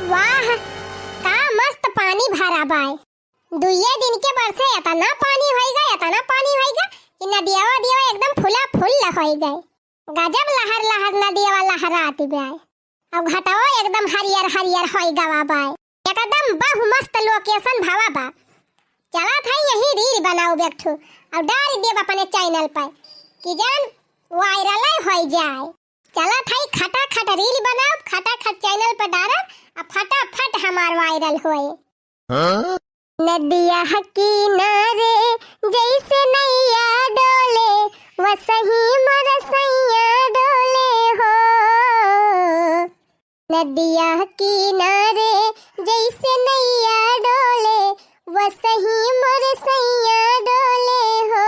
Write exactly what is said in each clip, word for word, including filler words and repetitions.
वाह, का मस्त पानी भरा बाय। दुइये दिन के बरसे एतना पानी होइगा, एतना पानी होइगा कि नदियावा, दियावा एकदम फुला फुल होइगा। गजब लहर लहर नदियावा लहरात बाय। अउ घटवा एकदम हरियर हरियर होइगा बाय। एकदम बहु मस्त location भवा बा। चलत हई यही reel बनाउब एक ठो अउ डारि देब अपने channel पर कि जान viral होइ जाए। चलत हई खटाखट reel बनाउब, खटाखट channel पर डारब, आ फटाफट हमार viral होए। हाँ? नदिया किनारे जैसे नैया डोले, वसही मोर सैया डोले हो। नदिया किनारे जैसे नैया डोले, वसही मोर सैया डोले हो।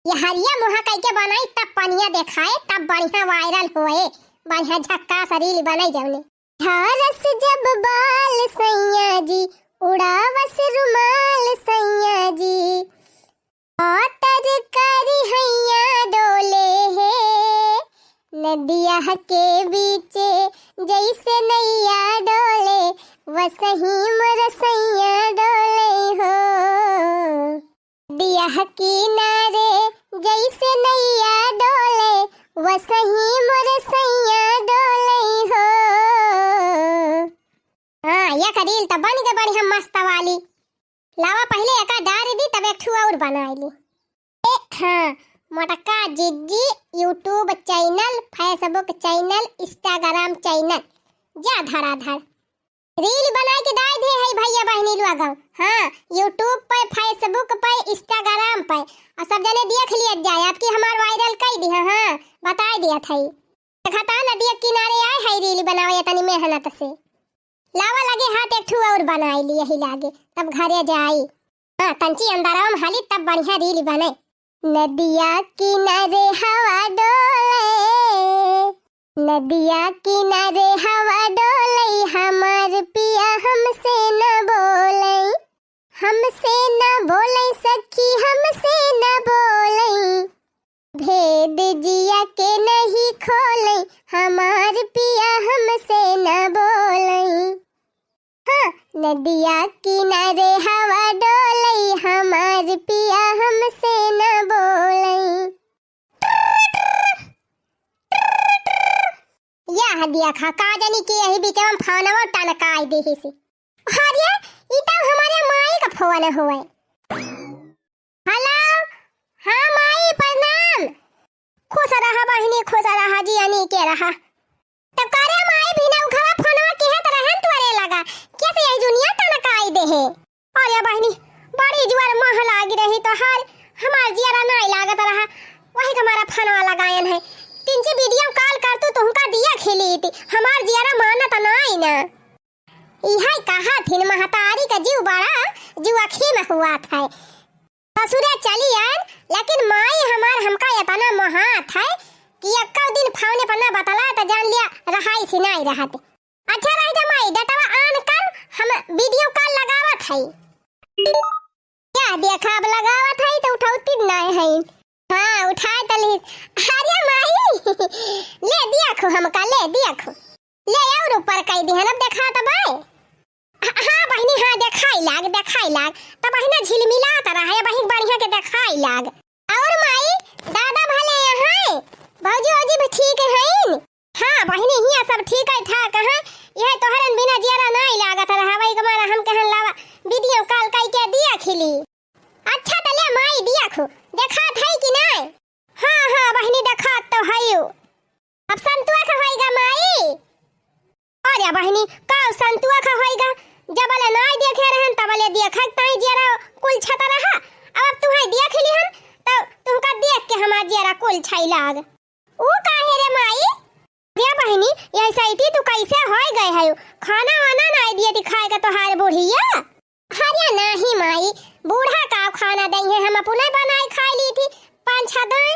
ये हरिया मुहा कइके बनाई, तब पनिया देखाए, तब बढ़िया viral होए, बढ़िया झक्कास reel बने जउने। झारस जब बाल सैया जी, उड़ावस रुमाल सैया जी, पातर करी हैया डोले हे, नदिया के बीचे जैसे नैया डोले, वसही मोर सैया डोले हो। नदिया किनारे जैसे नैया डोले, वसही मोर सैया डोले हो। हाँ, एक reel त बन गए बढ़िया मस्त वाली। लावा पहिले एका डारि दी, तब एक ठो अउर बनाइ ली। ए, हाँ, मोटका जिज्जी YouTube channel, Facebook channel, Instagram channel, जा धड़ाधड़। Reel बनाइ के डारि दे है भइया बहिनी लोग। हाँ, YouTube पे, Facebook पे, Instagram पे, अउर सब जने देख लिया जाए, अबकी हमार viral कइ दिहा। हाँ, बताइ दिया था। देखा ता नदिया किनारे आए है reel बनावे तनी मेहनत से। लावा लगे हाथ एक ठो अउर बनाइ ली यही लागे, तब घरे जाई। हाँ, तंची अंदरवा में हाली तब बढ़िया reel बने। नदिया किनारे हवा डोले, नदिया किनारे हवा डोले, हमार पिया हमसे न बोले, हमसे न बोले सखी, हमसे न बोले। भेद जिया के नहीं खोले, हमार पिया हमसे न बोले। हाँ, नदिया किनारे हवा डोले, हमार पिया हमसे न बोले। यह देखा, का जानी कि यही बीच में फोनवा टनकाई देही से। अरे, ई तो हमारे माई का फोन हुए। हेलो, हाँ माई, प्रणाम। खुश रहा बहिनी, खुश रहा, जियनी के रहा। तब का रे माई, बिना उघवा फोनवा किहे त रहन तोरे लगा, कैसे यही जुनिया टनकाई देहे? अरे बहिनी, बड़ी जुआर मोह लागी रही तोहार, हमार जियरा नाई लागत रहा, वही तुम्हारा फोनवा लगायन है। तिनची video call कर तू, तुमका दिया खिली थी, हमार जियरा मानत नाई ना। इहै कहा थिन महतारी का जीव बड़ा जुआखी में हुआ था। ससुरे चली आयन, लेकिन माई हमार हमका इतना मोहात है कि एक्को दिन फोने पर ना बतला त जान लिया रहाई से नाई रहत। अच्छा रह जा माई, dataवा on कर, हम video call लगावत है। क्या देखा, अब लगावत है तो उठौती नाई है। हाँ, उठाए तली। अरे माई, ले दिया खो हमका, ले दिया खो। ले अउर ऊपर कइ दिहन, अब देखात बाय। ह-, हाँ बहिनी, हाँ, देखाई लाग, देखाई लाग। तब बहिना झिलमिलात रहा है, बहिन बढ़िया के देखाई लाग। अउर माई, दादा भले हैं? भौजी, भौजी भी ठीक हैं? हाँ बहिनी, हियाँ सब ठीक है, ठाक हैं। यह तोहरन बिना जियरा नाई लागत रहा, वही के मारा हम कहन लावा, video call कइ के दिया खिली। अच्छा त ले माई, दिया खो, देखात है कि नाई? हाँ, हाँ बहिनी, देखात तो है। अब संतुआ का होइगा माई? अरे बहिनी, का संतुआ का होइगा? जबले नाई देखे रहन, तबले देखत ताई जियरा कुल छत रहा। अब, अब तुहैं देख लिहन, त तुहका देख के हमार जियरा कुल छाई लाग। ऊ काहे रे माई? रे बहिनी, ऐसे ही तू कैसे होई गए है? खाना वाना नाई दिए थी खाए का तोहार बुढ़िया? अरे नाही माई, बूढ़ा का खाना दई है, हम अपने बनाई खाई ली थी पाँच छह दाई।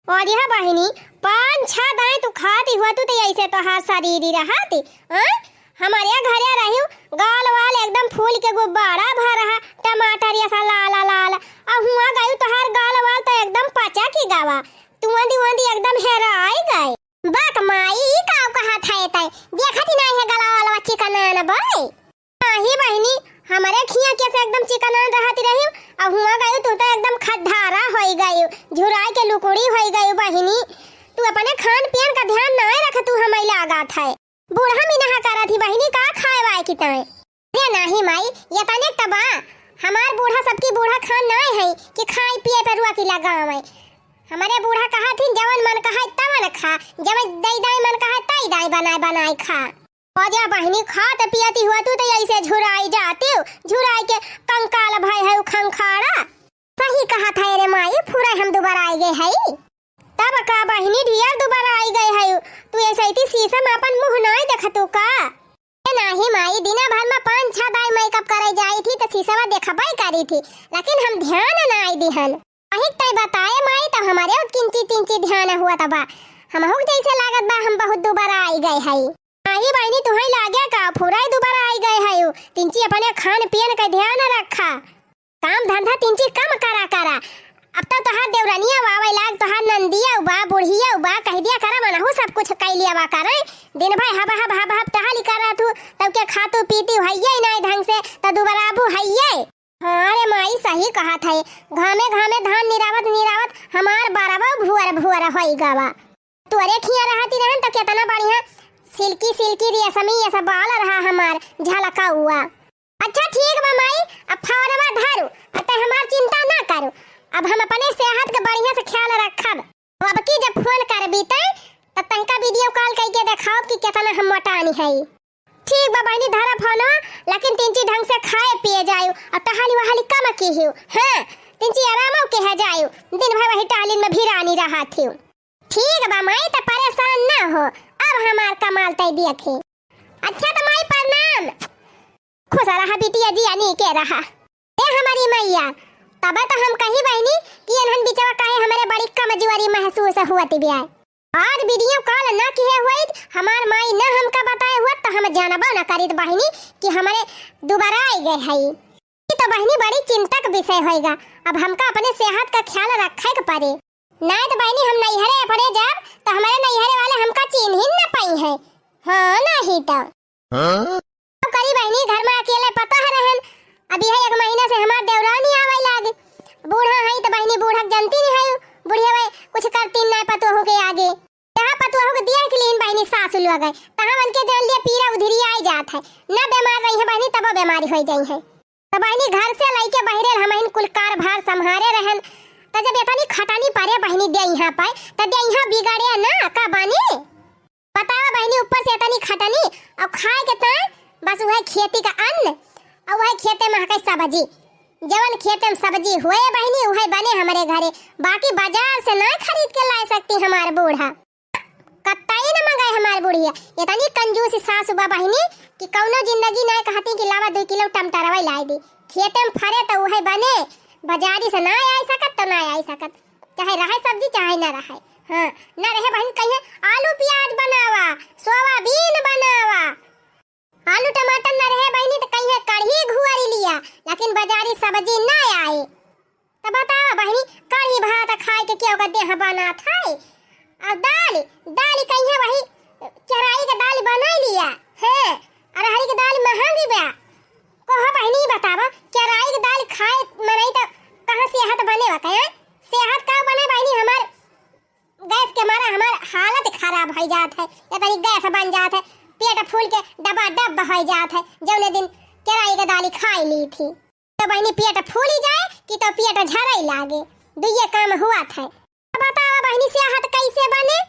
अरे बहिनी, पाँच छह दाई तू खाती हुआ, तू तो ऐसे तोहार शरीर ही रहा थी, हाँ? हमारे घरे रही, गाल वाल एकदम फूल के गुब्बारा भर रहा, टमाटर जैसा लाल लाल, और हुआ गई तोहार गाल वाल तो एकदम पचा की गवा, तुआंदी उआंदी एकदम हेराई गए। बाक माई, ई का कहत है तै? देखत ही नाई है गलवा ना बाई। नाही बहिनी, हमरे खिया के से एकदम चिकनान रहत रही, अब हुआ गयू तू तो एकदम खद्धारा होई गयू, झुराई के लुकुड़ी होई गयू बहिनी। तू अपने खान पियन का ध्यान नाय रख, तू हमें लागत है। बूढ़ा मिनहा करत ही बहिनी, का खाए वाए की ताए? अरे नाही माई, ये तने तबा, हमार बूढ़ा सबकी बूढ़ा खान नाय है कि खाए पिए पे रुआ की लगावे। हमारे बूढ़ा कहा थी, "जवन मन कहा तवन खा, जवन दई दाई मन कहा तई दाई बनाए बनाए खा।" अरे बहिनी, खात पियती हुआ तू तो ऐसे झुराई जाती हो, झुराई के कंकाल भय है उ खंखाड़ा। सही कहा था रे माई, पूरा हम दुबारा आई गए है। तब का बहिनी ढियर दुबारा आई गए है, तू ऐसे इतनी शीशा में अपन मुंह नाय देखतू का? ए नाही माई, दिना भर में पाँच छह दाई मेकअप करे जाई थी तो शीशा में देखबे करी थी, लेकिन हम ध्यान नाय दिहन। अहिक तय बताए माई, तब हमारे किंची तिंची ध्यान हुआ तबा, हमहू के जैसे लागत बा हम बहुत दुबारा आई गए है। नाही बहिनी, तुहई लागे का, फुराई दुबारा आई गए है। तिंची अपने खान पियन का ध्यान रखा, काम धंधा तिंची कम करा करा। अब तो तोहार देवरनिया आवे लाग, तोहार नंदिया बा, बुढ़िया बा, कह दिया करा मनहू सब कुछ कई लिया बा करे। दिन भर हब हब हब हब टहली करा तू, तब के खातू पीती हइये नाय ढंग से, तो दुबराबू हइये। हाँ रे माई, सही कहा था, घामे घामे धान निरावत निरावत हमार बरबो भुअर भुअर होई गवा। तोरे खिया रहती रहन तो कितना बढ़िया सिल्की सिल्की रेशमी ये सब बाल रहा हमार झलका हुआ। अच्छा ठीक बा माई, अब फोनवा धरू, अब तै हमार चिंता ना करू, अब हम अपने सेहत के बढ़िया से ख्याल रखब। अब की जब फोन करबी तै, त तंका वीडियो कॉल कइके देखाओ कि केतना हम मोटानी हई। ठीक बा बहिनी, धरा फोनवा, लेकिन तिंची ढंग से खाए पिए जायु, और टहली वहली कम की हियो। हाँ, तिंची आरामो के है जायु, दिन भर वही टहलिन में भिरानी रहत हियो। ठीक बा माई, त परेशान ना हो, अब हमार कमाल तै देखी। अच्छा त माई प्रणाम। खुश रहा बिटिया, जिया नीके रहा। ए हमारी मैया, तबे तो हम कही बहिनी कि एनहन बिचवा काहे हमरे बड़ी कमजोरी महसूस हुअत बिया। आज वीडियो कॉल ना किहे हुइत, हमार माई ना हमका बताए हुअत तो हम जानबो ना करित बहिनी कि हमरे दुबराई गए हई। ई तो बहिनी बड़ी चिंता के विषय होइगा। अब हमका अपने सेहत का ख्याल रखे के पड़े। नाय तो बहिनी हम नैहरे अपने जाब तो हमारे नैहरे वाले हमका चिन्हिन न पाई है। हाँ, नहीं तो। हाँ? अब करी बहिनी, घर में अकेले पता है रहन। अभी है एक महीना से हमार देवरानी आवे लागे। बूढ़ा है तो बहिनी बूढ़ा के जानती नहीं है, बुढ़िया भाई कुछ करती ना पतोहू के आगे। जहाँ पतोहू के दिया के लीन बहिनी सासु लोग है, तहाँ उनके जान लिया पीरा उधिरी आई जात है। ना बीमार रही है बहिनी, तब बीमारी हो जाई है। तो बहिनी घर से लइके बहिरे हमहिन कुल कारभार संभारे रहन। तो जब इतनी खटनी पड़े बहिनी दे यहाँ पे, तो दे यहाँ बिगड़े ना का बानी? बतावा बहिनी, ऊपर से इतनी खटनी, अब खाए के ताय बस वह खेती का अन्न, और वह खेते में हके सब्जी। जवन खेते में सब्जी हुए बहिनी, वह बने हमारे घरे, बाकी बाजार से ना खरीद के ला सकती हमार बूढ़ा। कत्ताई न मंगाए हमार बुढ़िया। इतनी कंजूस सास बा बहिनी कि कौनो जिंदगी ना कहती कि लावा दो किलो टमाटरवा लाई दी। खेते में फरे तो वह बने, बाजारी से ना आई सकत तो ना आई सकत। चाहे रहे सब्जी, चाहे ना रहे। हाँ, ना रहे बहिन, कहिए आलू प्याज बनावा, सोयाबीन बनावा, आलू टमाटर ना रहे बहिनी तो कहिए कढ़ी घुआरी लिया, लेकिन बाजारी सब्जी ना आए। तो बतावा बहिनी, कढ़ी भात खाए के केहू का देह बनात है? और दाल, दाल कहिए वही केराई के दाल बनाई लिया, हैं? अरहरी के दाल महंगी बा। कहो बहिनी बतावा, केराई के दाल खाए मनई तो कहाँ सेहत बने बा, कहे? सेहत का बने बहिनी, हमार गैस के मारा हमार हालत खराब हो जात है, या तनी गैस बन जात है, पेट फूल के डबा डब हो जात है, जौने दिन केराई के दाली खाई ली थी। तो बहिनी पेट फूली जाए कि तो पेट झरई लागे, दुइये काम हुआ था। तो बतावा बहिनी सेहत कैसे बने?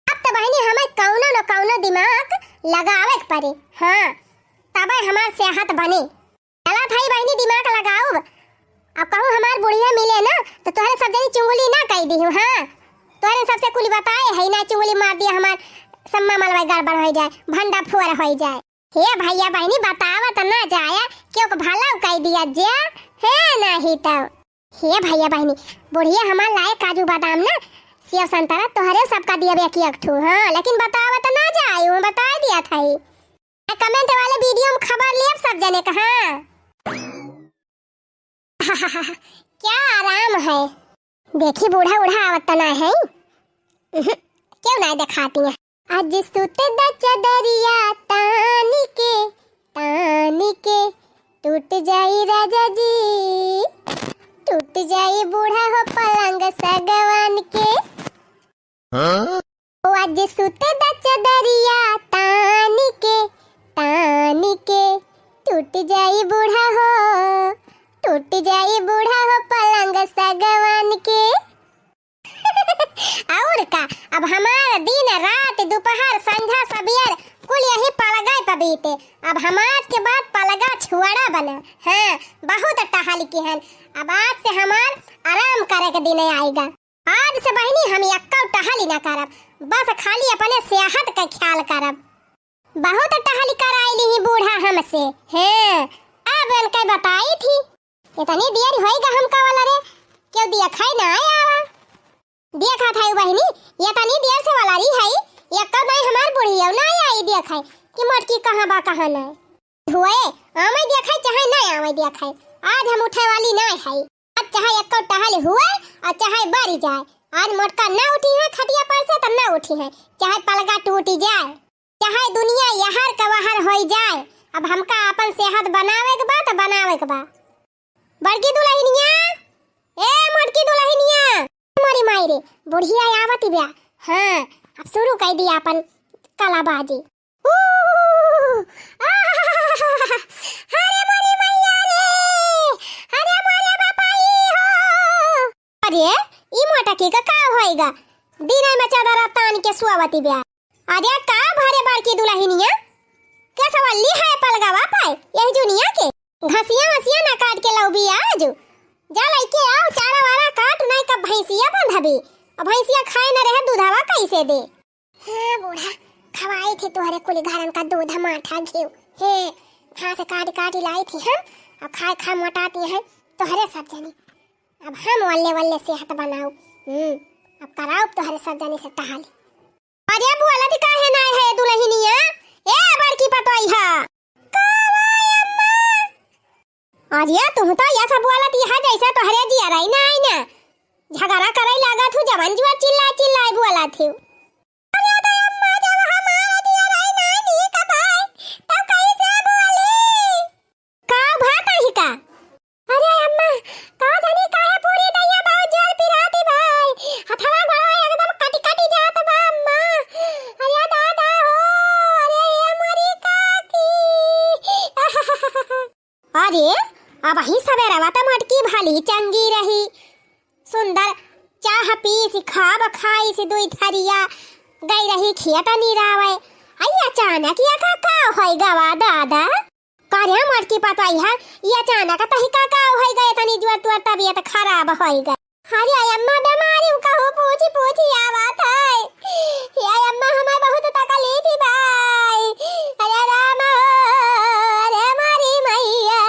अब तो बहिनी हमें कौनो न कौनो दिमाग लगावे के पड़े, हाँ, तबे हमार सेहत बने। चला थाई बहिनी दिमाग लगाउब। अब कहूँ हमार बुढ़िया मिले ना, तो तोहरे सब जनी चुंगली ना कई दिहू, हाँ? तोहरे सबसे कुल बताए है ना, चुंगली मार दिया हमार सम्मा मलवा गड़बड़ हो जाए, भंडा फोर हो जाए। हे भैया बहिनी बतावा तो ना जाया, क्यों को भला कई दिया जे, है नहीं तो। हे भैया बहिनी, बुढ़िया हमार लाए काजू बादाम ना, सेव संतरा तोहरे सबका दिया बे एक एक ठू, हाँ, लेकिन बतावा तो ना जाए, वो बताए दिया थाई। कमेंट वाले वीडियो में खबर लियब सब जने का, हाँ। क्या आराम है। देखी बूढ़ा उढ़ा आवत तो ना है। उहुं, क्यों ना दिखाती है। आज सुत द चदरिया तानी के, तान के टूट जाई राजा जी, टूट जाई बूढ़ा हो पलंग सगवान के। हाँ? ओ आज सुत द चदरिया तान के, तान के, टूट जाई बूढ़ा हो, टूट जाई बूढ़ा हो पलंग सगवान के। और का, अब हमार दिन रात, दोपहर, संझा, सबेर कुल यही पलगै पे बीते। अब हम आज के बाद पलगा छुआड़ा बने। हाँ, बहुत टहल किहन। अब आज से हमार आराम करे के दिन आएगा। आज से बहिनी हम एक्कौ टहली ना करब, बस खाली अपने सेहत के ख्याल करब। बहुत टहली कराई ली बूढ़ा हमसे। हाँ, अब उनके बताई थी। इतनी देर होइगा हमका वाला रे, क्यों देखै ना आवा? देखा था बहिनी, इतनी देर से वाला रही है, एक्कौ नाई हमार बुढ़िया ना आई देखै कि मोटकी कहाँ बा, कहाँ नाई। हुए, आवै देखै चाहे ना आवै देखै, आज हम उठै वाली ना है। आज चाहे एक्कौ टहल हुए और चाहे बरी जाए, आज मोटका ना उठी है खटिया पर से तो ना उठी है, चाहे पलगा टूटी जाए, चाहे दुनिया यहर का वहर होई जाए, अब हमका अपन सेहत बनावे के बा तो बनावे के बा। बड़की दुलहिनिया, ए मोटकी दुलहिनिया, मोरी माई रे, बुढ़िया आवत बिया। हाँ, अब शुरू कर दिया अपन कलाबाजी। ऊ, आ, अरे मोरी मैया रे, अरे मोरे बापाई हो। अरे, ई मोटकी का का होइगा? दिनै में चादर तान के सुआवती बिया। अरे का भरे बड़की दुलहिनिया, के सवल्ली है पलगवा पाए यही जुनिया के? घसिया वसिया ना काट के लौबी आजु। जा लइके आओ, चारा वारा काट, नहीं कब भैंसिया बंधबी। अब भैंसिया खाए न रहे, दूधवा कैसे दे? हे बूढ़ा, खवाई थी तोहरे कुल घरन का दूध, माठा, घीव। हे, घास काट काट लाई थी हम, अब खाए खा मोटाती हैं तोहरे सब जनी। अब हम वल्ले वल्ले सेहत बनाऊ। हम्म, अब कराऊ तोहरे सब जनी से टहल। अरे बोलत काहे नाय है दुलहिनिया? ए बड़की पतोहिया। का भाई अम्मा? अरे तू तो ऐसा बोलत है जैसे तोहरे जियरा ही नाय ना। झगड़ा करे लागत हूँ, जवन जुआ चिल्ला चिल्लाए बोलत हूँ। अरे तो अम्मा जब हमारे जियरा ही नाय नीक भाई, तब कैसे बोली? का भात आही का? अरे अम्मा, का जानी काहे पूरी दैया बहुत जोर पिराती भाई। हथवा गोड़वा एकदम कटी कटी जात बा अम्मा। अरे दादा हो, अरे ये मोरी काकी। अरे, अबहीं सबेरवा त मोटकी भली चंगी रही। सुंदर चाह पीस, खाब खाइस दुई थरिया, गई रही खेत निरावे। आई अचानक ये का, का होई गवा दादा? का रे मोटकी पतोहिया, ये अचानक तही का का होई गए, तनी जुअर तुअर तबियत खराब होई गए। अरे अम्मा, बीमारी कहूँ पूछी पूछी आवत है। ये अम्मा, हमार बहुत तकलीफ ही भाई। अरे राम हो, अरे मोरी मैया।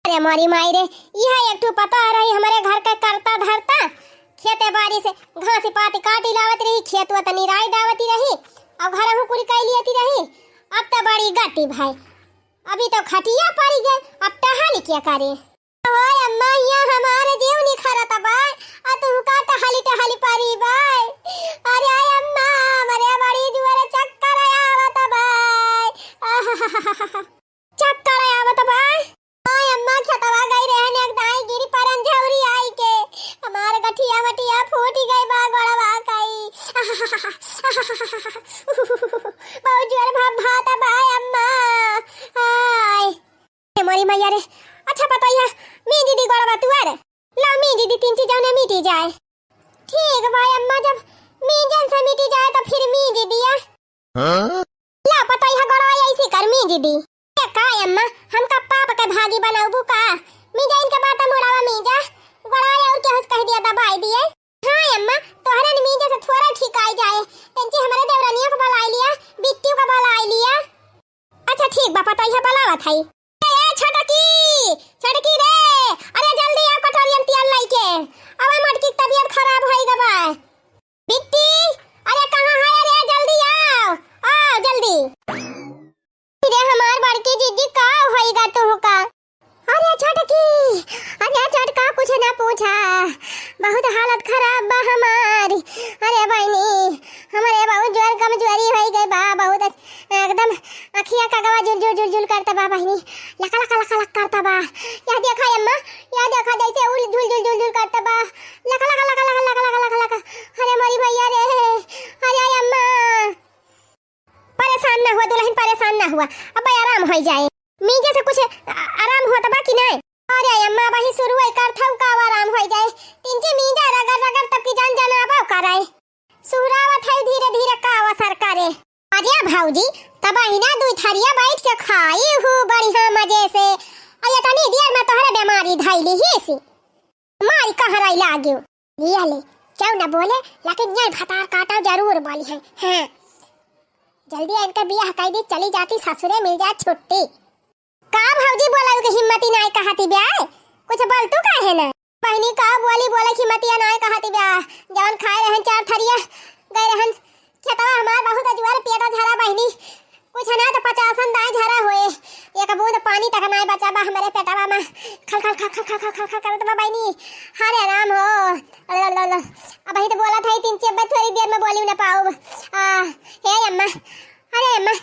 अरे मोरी माई रे, यह एक ठो पतोह रही हमरे घर के करता धरता, खेते बारी से घास पात काटी लावत रही, खेत वत निराई डावती रही, और घर हूँ कुल कई लियती रही। अब तो बड़ी गति भाई, अभी तो खटिया पड़ी गए, अब टहल क्या करे? ओए अम्मा, हिया हमार जीव निखरत बा, आ तुहका टहली टहली परी बा। अरे अम्मा, हमरे बड़ी जुअर चक्कर आवत बा। चक्कर आवत बा। ओए अम्मा, खेतवा गई रहन, एक दाई गिरी परन झौरी आई के, हमार गठिया वटिया फूटी गई बा, गोड़वा कई। बहुत जुअर भभात बा अम्मा। आय। ए मोरी मैया रे, अच्छा पतोहिया, मीज दी गोड़वा तुअर। ला मीज दी, तीन चीज जौने मिटी जाए। ठीक बा अम्मा, जब मीजन से मिटी जाए तो फिर मीज दिया। हाँ? ला पतोहिया गोड़वा ऐसी कर मीज दी। ए का अम्मा, हमका पाप के भागी बनौबू का? मीजा इनके बात मुड़ावा मीजा, गोड़वा और केहू से कह दिया दबाई दिए। हाँ अम्मा, तोहरे न मीजे से थोड़ा ठीक आई जाए। तंची हमारे देवरानियों को बुलाई लिया, बिट्टियों को बुलाई लिया। अच्छा ठीक बा, पतोहिया बुलावत हई। ए, ए, छोटकी, छोटकी रे, अरे जल्दी आओ कटोरियन तेल लइके। अबे मोटकी के तबियत खराब होई गबा। बिट्टी, अरे कहाँ है? अरे जल्दी आओ, आओ जल्दी। अरे हमार बड़की जीजी का होई गा तुहका? अरे छोटकी, अरे छोटका कुछ ना पूछा, बहुत हालत खराब बा हमारी। अरे बहिनी, हमरे बहुत जोर कमजोरी हो होइ गए बा बहुत अच्छ-, एकदम अखिया का गवा जुल जुल जुल जुल करता बा बहिनी, लका लका लका लक करता बा। या देखा अम्मा, या देखा जैसे उल जुल जुल जुल जुल करता बा, लका लका लका लका लका लका लका लका। अरे मोरी भैया रे, अरे अम्मा। परेशान ना हुआ दुलहिन, परेशान ना हुआ, अब आराम होइ जाए, मीजे से कुछ आ-, आराम हुआ तबा कि नहीं? अरे अम्मा, अबही सुरु है, करथऊ का आराम होइ जाए, तिनची मीजा रगड़ रगड़ तब की जान जाना अब करे। सुहरावत है धीरे धीरे का असर करे। अरे भौजी, तबही ना दुई थरिया बैठ के खाई हूँ बढ़िया मजे से, और ये तनी देर में तोहरे बीमारी धैली ही सी। मारी कहराई लाग्यो। लिया ले, क्यों न बोले, लेकिन ये भतार काटा जरूर बोली है। हाँ, जल्दी इनका बियाह कर दी, चली जाती ससुरे, मिल जाए छुट्टी। का भौजी बोला के हिम्मती नाय कहती ब्याह, कुछ बोल तू काहे ना? बहिनी का बोली बोले हिम्मतिया नाय कहती ब्याह, जवन खाए रहन चार थरिया, गए रहन खेतवा हमार बहुत अजुआर पेटा झरा बहिनी, कुछ ना तो पचासन दाएं झरा होए, एक बूंद पानी तक नाय बचा बा हमरे पेटवा में, खल खल खल खल खल खल खल खल करत बा बहिनी। हरे राम हो, अल्लाह, अल्लाह, अल्लाह। अबही तो बोला था ही तीन चेब्बे, थोड़ी देर में बोली न पाऊब। आ, हे अम्मा, अरे अम्मा,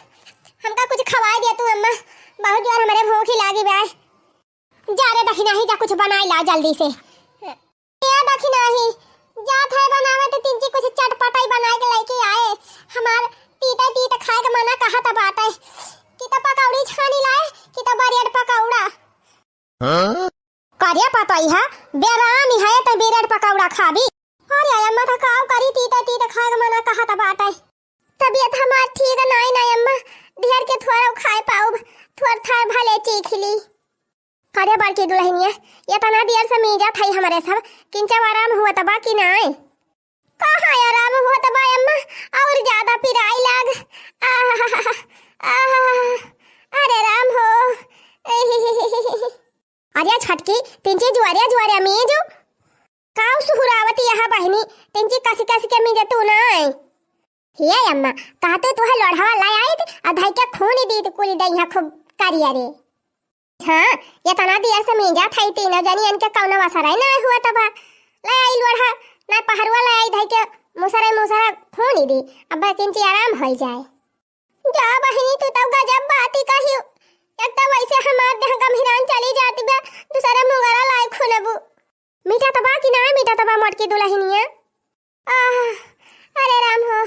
हमका कुछ खवाए दिया तू अम्मा, बहुत जोर हमरे भूखी लागी बा। जा रे दखिनाही, जा कुछ बनाए ला जल्दी से। ए दखिनाही, जात है बनावे तो तिनची कुछ चटपटाई बनाए के लेके आए। हमार तीते तीत खाए के मना कहत बाटे। कि तो पकौड़ी छानी लाए, कि तो ब्रेड पकौड़ा। हाँ? करे पतई है, बेरामी है तो ब्रेड पकौड़ा खाबी। अरे अम्मा तो काव करी, तीते तीत खाए के मना कहत बाटे। तबीयत हमार ठीक नाई ना अम्मा, ढेर के थोड़ा खाए पाउब, थोड़ थार भले चीख ली। अरे बड़की दुलहिनिया, इतना देर से मीजा थई हमरे सब, किंचा आराम हुआ तबा कि नाय? कहाँ आराम हुआ तबा अम्मा, और ज्यादा पिराई लाग। आह, आह, अरे राम हो। अरे छटकी, तिनची जुआरिया जुआरिया मीजू। काव सुहुरावती यहाँ बहिनी, तिनची कसी कसी के मीजे तू नाय। हे अम्मा, कहते तुहे लोढ़वा लाई आई थी, आ धई के खून ही दी थी कुली दहिया खूब करिया रे। हाँ, इतना देर से मीजा थई तीनों जनी, इनके कौनो असर है ना हुआ तबा। लाई आई लोढ़ा, ना पहरुआ लाई आई धई के मुसरे मुसरा खून ही दी, अब किंची आराम होई जाए। जा बहिनी, तू तब गजब बाती कही। एक तो वैसे हमार देह गंभीरान चली जाती बा, दूसरे मुंगरा लाई खुनबू। मीठा तबा कि ना मीठा तबा मोटकी दुलहिनिया? आह, अरे राम हो,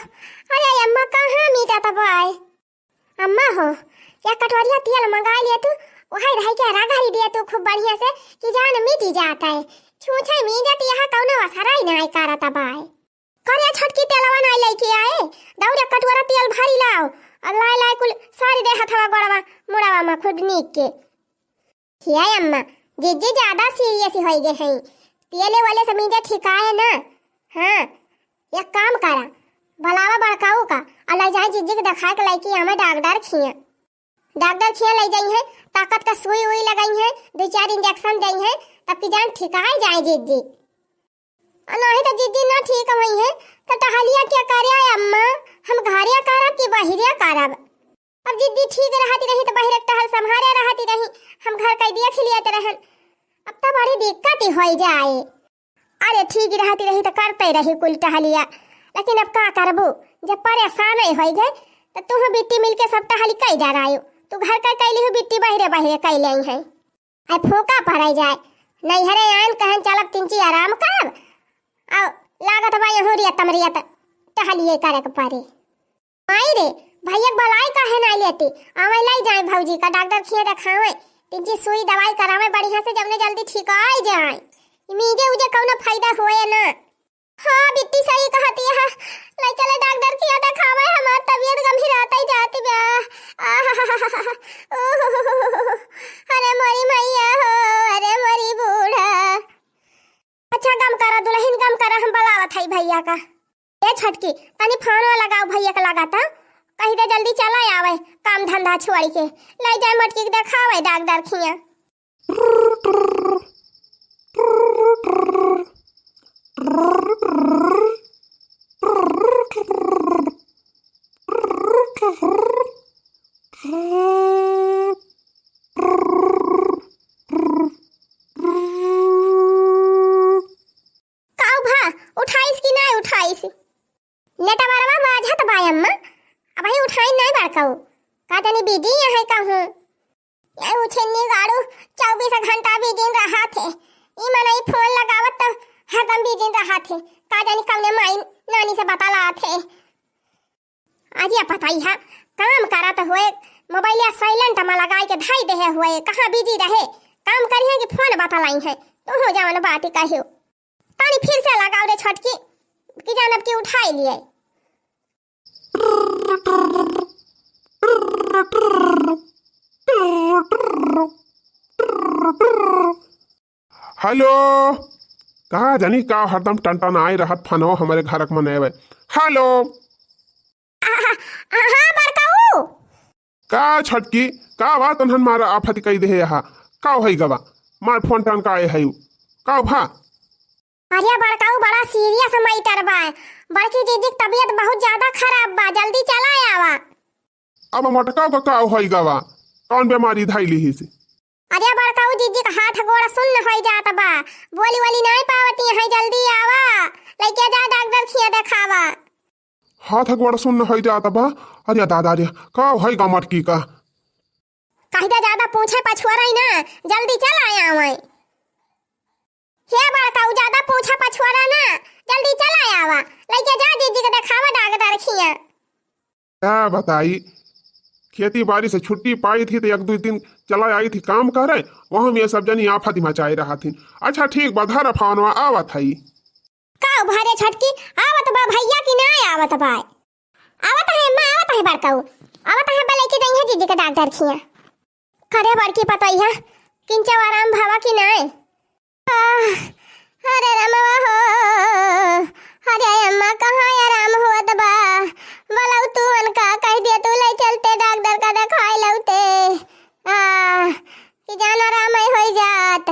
अरे अम्मा कहाँ मीठा तबा आए? अम्मा हो, या कटोरिया तेल मंगा लिए तू, वही रह के रगड़ी दिए तू खूब बढ़िया से कि जान मिटी जाता है। छूछे मीजत यहाँ कौनो असराई ना आए कारा तबा आए। करे छोटकी तेलवा नाई लइके आए, दौरे कटोरा तेल भरी लाओ, और लाए लाए कुल सारी दे हथवा गोड़वा मुड़ावा मा खूब नीक के। हे अम्मा, जिज्जी ज्यादा सीरियस होई गए हैं, तेले वाले से मीजे ठिकाए ना। हाँ, एक काम करा, बुलावा बड़काऊ का, और ले जाए जिज्जी के दिखाए के लइके आवे डॉक्टर खिया। डॉक्टर खिया लइ जइहैं, ताकत का सुई उई लगइहैं, दुइ चार इंजेक्शन दइहैं, तब की जान ठिकाए जाए जिज्जी। और नाहीं तो जिज्जी ना ठीक होइहैं, तो टहलिया क्या करे अम्मा? हम घरे करब कि बहिरे करब? अब जिज्जी ठीक रहती रही तो बहिरे टहल संभारे रहती रही, हम घर का देख लियत रहन। अब तो बड़ी दिक्कत ही होई जाए। अरे ठीक रहती रही तो करते रही कुल टहलिया, लेकिन अब का करबू, जब परेशान ही होई गए तो तू बिट्टी मिलके सब टहली कई डरायो। तू घर का कैली हो बिट्टी, बहिरे बहिरे कैले आई है। आई फूका पड़ाई जाए, नैहरे आन कहन चलब तिनची आराम करब, और लागत बा यहूँ रियत तमरियत टहलिए करे के पड़े। माई रे, भैया के बुलाए काहे ना लेती? आवे लाई जाए भौजी का डॉक्टर खिया देखावे, तिनची सुई दवाई करावे बढ़िया से, जौने जल्दी ठीक आई जाए। ई मीजे उजे कौनो फायदा होए ना। हाँ बिट्टी सही कहती है, लइका ले डॉक्टर खिया देखावे, हमार तबीयत गंभीरात ही जाती बा। आहाहाहा, ओहो, अरे मोरी मैया हो, अरे मोरी बूढ़ा। अच्छा गम करा दुलहिन, गम करा, हम बुलावत हई भैया का। ए छोटकी, तनी फोनवा लगाओ भैया के लगा त, कही दे जल्दी चला आवे काम धंधा छोड़ के, ले जाए मोटकी के देखावे डॉक्टर खिया। काऊ भा, उठाइस कि नाय उठाइस? नेटवरवा बाझत बा अम्मा। अब बड़कऊ, का जानी busy है कहूँ। ये उछिन्नी गाड़ू चउबीस घंटा busy रहत है। ई मनई फोन लगावत त हरदम busy रहत है। का जानी कउने माई नानी से बतलात है। अरे पतइहा, काम करत हुए मोबाइलिया silent मा लगाइ के धइ देहे हुए, कहाँ busy रहे, काम करिहे कि फोन बतलाइहे। तुहू जवन बात कहियो। तनी फिर से लगाउ रे छोटकी, कि जानब कि उठाइ लिहे। Hello, का जानी का हरदम टनटनाए रहत फोनवा हमरे घरक मनई। Hello। हाँ, हाँ, हाँ, बड़कऊ। का छोटकी, का बात उन्हन मारा आफत कइ देहे यहाँ? का होइ गवा? मार फोन टनकाए हयू। का भा? अरे बड़कऊ, बड़ा serious matter बा। बड़की दीदी क तबियत बहुत ज्यादा खराब बा, जल्दी चला आवा। अब मोटका का का होइ गवा? कौन बीमारी धइ लिहिस? अरे बड़कऊ, जीजी क हाथ गोड़ सुन्न होइ जात बा, बोली वोली नाहीं पावती हैं, जल्दी आवा, लइके जा डॉक्टर खिया देखावा। हाथ गोड़ सुन्न होइ जात बा? अरे दादा रे, का होइ गा मोटकी का? कहि दे ज्यादा पूछे पछुआ रही ना, जल्दी चला आवा। हे बड़कऊ, ज्यादा पूछा पछुआरा ना, जल्दी चला आवा, लइके जा जीजी के देखावा डॉक्टर खिया। का बताई, खेती बारी से छुट्टी पाई थी तो एक दो दिन चला आई थी काम करे, वहाँ में ये सब जनी आफत मचाए रहा थी। अच्छा ठीक बा, धरा फोनवा, आवत हई। का भरे छोटकी, आवत बा भइया कि ना आवत बा? आवत है अम्मा, आवत है बड़कऊ, आवत है बा, लइके जइहे जीजी के डॉक्टर खिया। करे बड़की पतोहिया, किंचो आराम भवा कि नाय? आह, अरे रमवा हो, अरे अम्मा कहाँ आराम होत बा? बोलऊ तू उनका कहि दिया तू लइ चलते डॉक्टर का देखाइ लउते। आह, कि जान आराम होइ जात।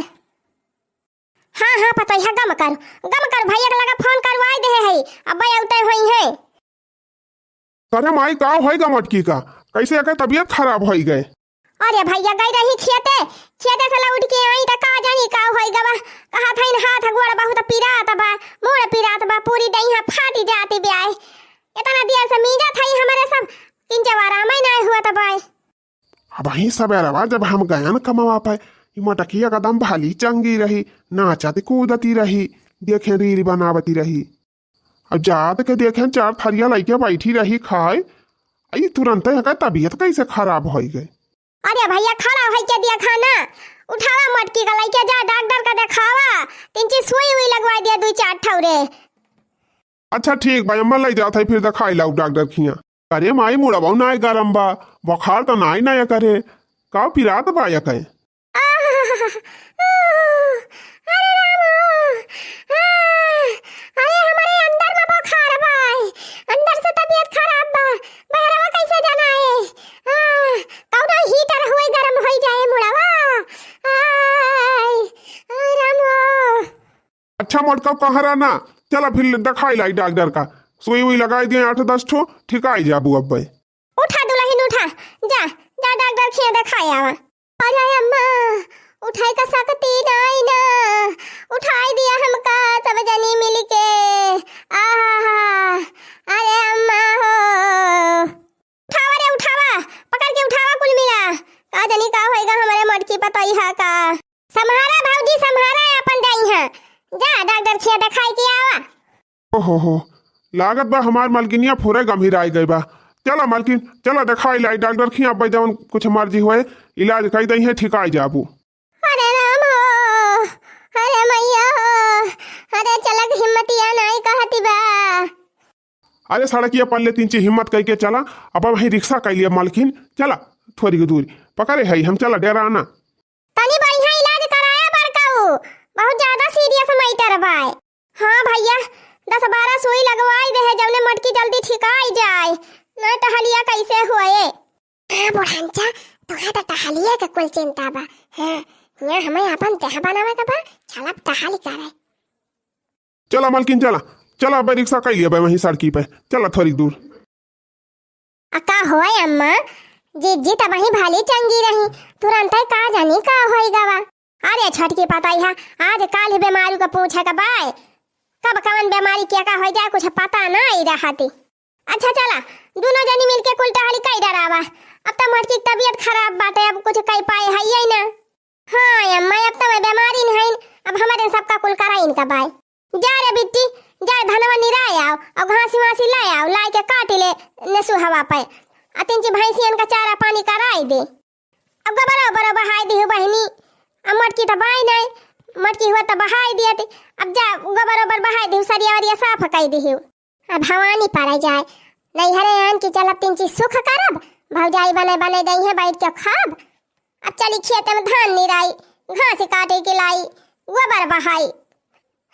हाँ, हाँ, पतोहिया गम कर, गम कर, भइया के लगा फोन करवाइ देहे हई, अब्बे अउते होइहैं। अरे माई, का होइ गा मोटकी का? कइसे एकर तबियत खराब होइ गए? अरे भइया, गइ रही खेते, खेते से लौट के आई त का जानी का होइ गवा। कहत हइन हाथ गोड़ बहुत पिरात बा, मूड़ पिरात बा, पूरी देहिया फाटी जाती ब्याय। इतना देर से मीजत हई हमरे सब, किंचो आराम नाय हुआ त बाय। अबहीं सबेरवा जब हम गयन कमवा पे, ई मोटकी एकदम भली चंगी रही, नाचत कूदती रही, देखे reel बनावती रही। अब जात के देखे चार थरिया लइके बैठी रही खाए, ई तुरंते एकर तबियत कइसे खराब होइ गए। अरे भइया, खड़ा होइ के देखा ना, उठावा मोटकी का लइके जा डॉक्टर का देखावा, तीन चीज सुई उई लगवाइ दिया दुइ चार ठौरे। अच्छा ठीक बा अम्मा, लइ जात हई फिर देखाइ लाउ डॉक्टर खिया। अरे माई, मुड़वा नाय गरम बा, बुखार त नाय ना करे, का पिरात बा या कहे? आह, अरे राम, आह, अरे हमरे अंदर में बुखार बा, अंदर से तबियत खराब बा, बहरवा कइसे जाना है? आह, कौनो heater हुए गरम होइ जाए मुड़वा। आय, आय राम। अच्छा मोटका, कहाँ रहना? चला फिर देखाइ लाई डॉक्टर का, सुई उई लगाइ दिए आठ दस ठो, ठिकाइ जाबू अब्बे। उठा दुलहिन उठा, जा, जा डॉक्टर खिया देखाइ आवा। अरे अम्मा, उठाइ का सकती नाई ना, उठाइ दिया हमका सब जनी मिलके। आहा, अरे अम्मा हो। उठावा रे उठावा, पकड़ के उठावा कुल मिला। का जनी का होइगा हमरे मोटकी पतोहिया का। सम्हारा भौजी, सम्हारा आपन देहिया। जा डॉक्टर खिया देखाइ के आवा। ओहो हो, लागत बा हमार मलकिनिया फुरे गंभीराइ गइ बा। चला मलकिन, चला देखाइ लाई डॉक्टर खिया, अब्बे जवन कुछ मर्जी होए, इलाज कइ दइहे, ठिकाइ जाबू। अरे राम हो, अरे मइया हो, अरे चलक हिम्मतिया नाई कहती बा। अरे सड़किया पल्ले तीन चीज हिम्मत कइके चला, अब वहीं रिक्शा कइ लिया मलकिन, चला थोरी दूरी पकड़े हई हम, चला डेरा ना। तनी बढ़िया इलाज कराया बड़कऊ, बहुत ज्यादा serious matter बाय। हाँ भइया, दस बारह सुई लगवाइ देहे, जउने मोटकी जल्दी ठिकाइ जाए, नाहीं त हलिया कइसे होए। हाँ बुढ़नचा, तुहे त टहलिए के कुल चिंता बा। हाँ, हियाँ हमें आपन देह बनावे के बा, चलब टहल करे। चला मलकिन, चला, चला, अबे रिक्शा कइ लिया बे वहीं सड़की पे, चला थोरी दूर। आ का होए अम्मा, जीजी त वहीं भली चंगी रही, तुरंते का जानी का होइ गवा। अरे छोटकी पतोहिया, आज काल ही बीमारी का पूछे के बाय, कब कवन बीमारी के का होइ जाए, कुछ पता नाई रहती। अच्छा चला, दुनो जनी मिलके कुल टहली कइ डरा। तबाय। जा रे बिट्टी, जा धनवा निराय आओ, अउ घासी वासी लाय आओ, लाय के काटि ले नेसुहवा पे। अ तिनची भैंसियन का चारा पानी कराइ दे। अब गोबरो बरो बहाइ दिहु बहिनी, अब मटकी त बाय नाहीं, मटकी हुआ त बहाइ दियत। अब जा गोबरो बर बहाइ दिहु, सरिया वरिया साफ कइ दिहु। अब भवानी परै जाए, नैहरे आन की चलब तिनची सुख करब, भौजाई बनै बनै दइहैं बइठ के खाब। अब चली खेते में धान निराई, घास काटि के लाई, गोबर बहाई।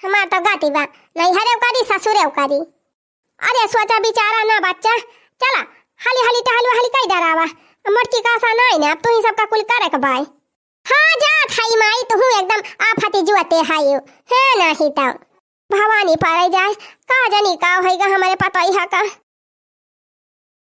हमार त गति बा, नैहरेउ करी ससुरेउ करी। अरे सोचा बिचारा ना बच्चा, चला हाली हाली टहलवा हाली कइ डरावा। मटकी का आसा नाहीं ना, अब तुहीं सबका कुल करेक बाय। हाँ जात हई माई, तुहूँ एकदम आफती जुअते हइउ, है नाहीं त। भवानी परै जाए, का जनी का होइगा हमरे पतोहिया का।